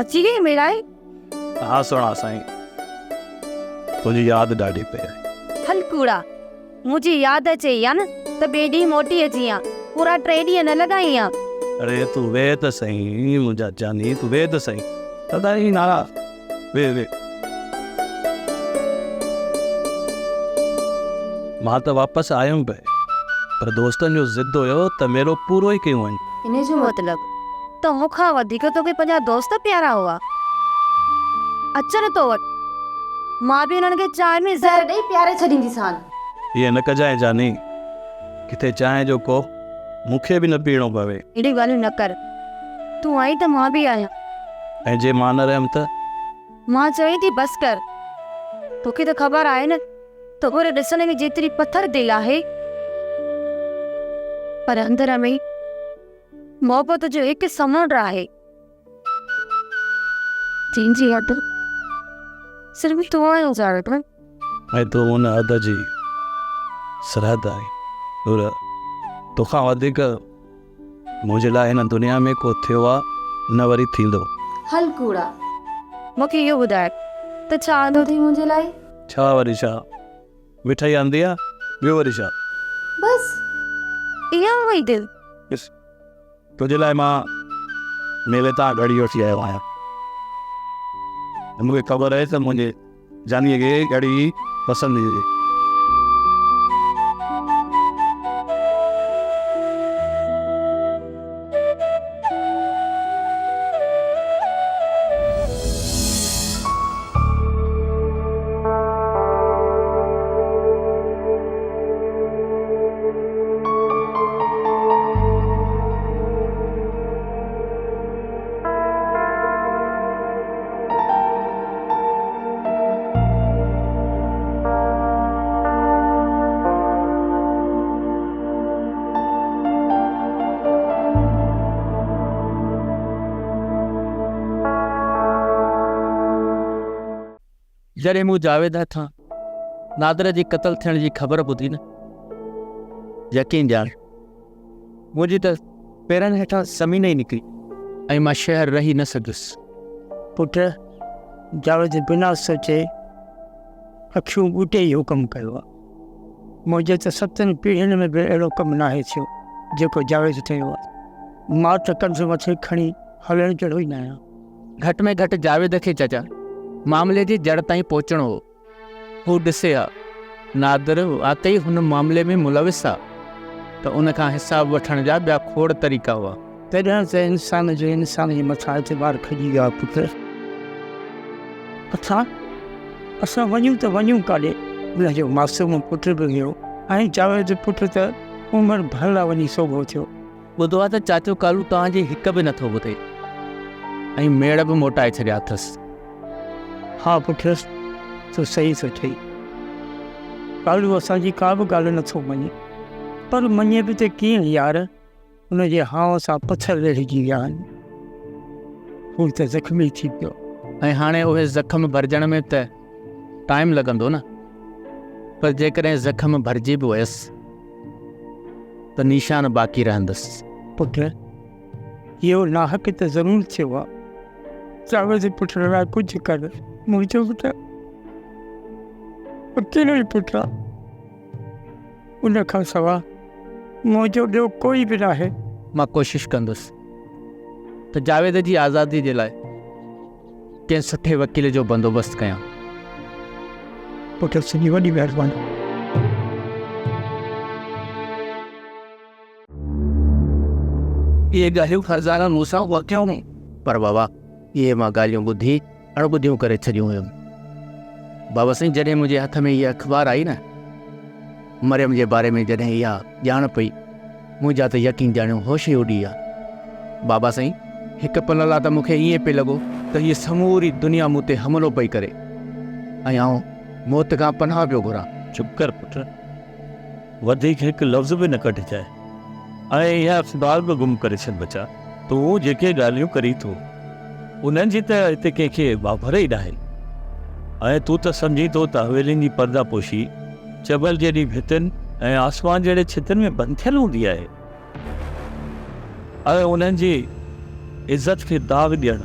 اچي وئين ميڙائي؟ ها سهڻا سائين، تنهنجي ياد ڏاڍي پئي آئي. هل ڪوڙا، منهنجي ياد اچئي ها نه ته ٻئي ڏينهن موٽي اچين ها، پورا ٽي ڏينهن نه لڳائين ها. اڙي تون ويهه ته سهين منهنجا جاني، تون ويهه ته سهين. سدائين ناراض، ويهه ويهه. مان ته واپس آيم پئي پر دوستن جو ضد هيو ته ميلو پورو ئي ڪيون وڃ. انهيء جو مطلب ته مون کان وڌيڪ توکي پنهنجا دوست پيارا هئا. اچن تو وٽ، مان به انهن کي چانهه ۾ زهر ڏئي پياري ڇڏينديسان. ائين نه ڪجانء جاني، ڪٿي چانهه جو ڪوپ مون کي به نه پيئڻو پوي. اهڙيون ڳالهيون نه ڪر، تون آهين ته مان به آهيان. ۽ جي مان نه رهيم ته؟ مان چوين ٿي بس ڪر. توکي ته خبر آهي نه ته گهر ڏسڻ ۾ جيتري پٿر دل آهي پر اندر ۾ محبت جو هڪ سمنڊ آهي جنهن جي حد صرف تون آهين جاويد. ۽ تون ان حد جي سرحد آهين. نور توکان وڌيڪ منهنجي لاء هن دنيا ۾ ڪو ٿيو آ نه وري ٿيندو. هل ڪوڙا. مون کي اهو ٻڌاء ته ڇا آندو اٿئي منهنجي لاء؟ ڇا وري ڇا؟ مٺائي آندي آ، ٻيو وري ڇا؟ بس اها هئي دل. ڏس تنهنجي لاء مان ميلي تان گهڙي وٺي آيو آهيان. مون کي خبر آهي ته منهنجي جانيء کي گهڙي پسند ايندي. جڏهن مون جاويد هٿان نادر جي قتل ٿيڻ جي خبر ٻڌي نه، يقين ڄاڻ منهنجي ته پيرن هيٺان زمين ئي نڪري ۽ مان شهر رهي نه سگهيس. پٽ جاويد بنا سوچي اکيون ٻوٽي ئي حڪم ڪيو آ. منهنجي ته ستن پيڙهين ۾ به اهڙو ڪم ناهي ٿيو جيڪو جاويد ڪيو آ. مان ته ڪنڌ مٿي کڻي هلڻ جهڙو ئي ناهيان. گهٽ ۾ گهٽ جاويد کي چچا معاملي جي جڙ تائين پهچڻو هو. هو ڏسي ها، نادر واقعي هن معاملي ۾ ملوث آ ته ان کان حساب وٺڻ جا ٻيا کوڙ طريقا هئا. تڏهن ته انسان جو انسان جي مٿان اعتبار کڄي ويو آ پٽ. اٿا، اسان وڃون ته وڃون ڪاڏي؟ ان جو معصوم پٽ به ويو ۽ جاويد پٽ ته عمر ڀر لاء وڃي سوگهو ٿيو. ٻڌو آ ته چاچو ڪالو توهان جي هڪ به نٿو ٻڌي ۽ ميڙ به موٽائي ڇڏيا اٿس. ها پٽ، تون صحيح ٿو چئين. ڪالو اسان جي ڪا به ڳالهه نٿو مڃي. پر مڃي به ته ڪيئن يار، هن جي هانء سان پٿر ويڙهجي ويا آهن. هو ته زخمي ٿي پيو. ۽ هاڻي اهي زخم ڀرجڻ ۾ ته ٽائيم لڳندو نه. پر جيڪڏهن زخم ڀرجي به ويس ته نيشان باقي رهندس. پٽ، اهو ناحق ته ضرور ٿيو آ. جاويد پٽ لاء ڪجهه ڪر. منهنجو به ته اڪيلو ئي پٽ آ. ان کان سوا منهنجو ٻيو ڪوئي به ناهي. مان ڪوشش ڪندس ته جاويد جي آزادي جي لاء ڪنهن سٺي وڪيل جو بندوبست ڪيان. پٽ تنهنجي وڏي مهرباني. اهي ڳالهيون فرزانه مون سان ورتيون. پر بابا اهي مان ڳالهيون ٻڌي اڻ ٻڌيون ڪري ڇڏيون هيم. بابا سائين جڏهن منهنجي هٿ ۾ هيء اخبار آئي نه، مريم جي باري ۾ جڏهن اها ڄاڻ پئي، منهنجا ته يقين ڄاڻيو هوش ئي اڏي ويا. بابا سائين هڪ پل لاء ته مون کي ائين پئي لڳو ته هيء سموري دنيا مون تي حملو پئي ڪري ۽ آئون موت کان پناهه پيو گهران. چپ ڪر پٽ، وڌيڪ هڪ لفظ به نه ڪڍجانء ۽ اها اخبار به گم ڪري ڇڏ ٻچا. تون جيڪي ڳالهيون ڪرين ٿو، انهن جي ته هتي ڪنهن کي ڀاڀر ئي ناهي ۽ تون ته سمجهين ٿو ته حويلين جي پرده پوشي، چبل جيڏي ڀتين ۽ آسمان جهڙي ڇتن ۾ بند ٿيل هوندي آهي ۽ انهن جي عزت کي داغ ڏيڻ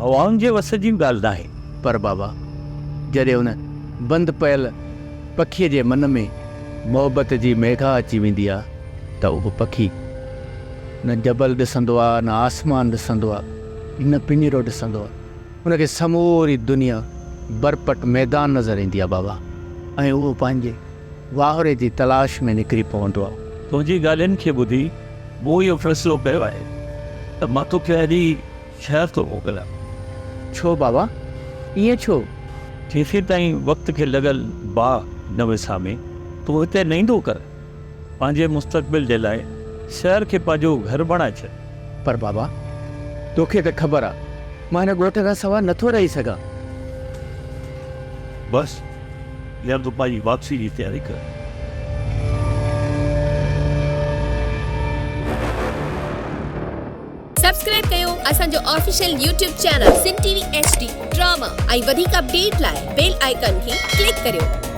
هوائن جي وس جي به ڳالهه ناهي. پر بابا، جڏهن ان بند پيل پکيء جي من ۾ محبت جي ميگها اچي ويندي آ ته اهو پکي نه جبل ڏسندو آ، نه آسمان ڏسندو آ، نه پڃرو ڏسندو آ. ان کي سموري دنيا برپٽ ميدان نظر ايندي آ بابا ۽ اهو پنهنجي واهري جي تلاش ۾ نڪري پوندو آ. تنهنجي ڳالهين کي ٻڌي مون اهو فيصلو ڪيو آهي ته مان توکي اڄ ئي شهر ٿو موڪليان. ڇو بابا؟ ائين ڇو؟ جيسيتائين وقت کي لڳل باهه نه وسامي، تون هتي نه ايندو ڪر. پنهنجي مستقبل جي لاء شهر کي پنهنجو گهر بڻائي ڇڏ. پر بابا، توکي ته خبر آ، مان هن ڳوٺ کان سواء نٿو رهي سگهان. بس، يار تون پنهنجي واپسي جي تياري ڪر. سبسڪرائب ڪيو اسان جو official YouTube channel Sindh T V H D drama ۽ وڌيڪ اپڊيٽ لاء بيل آئيڪان کي ڪلڪ ڪريو.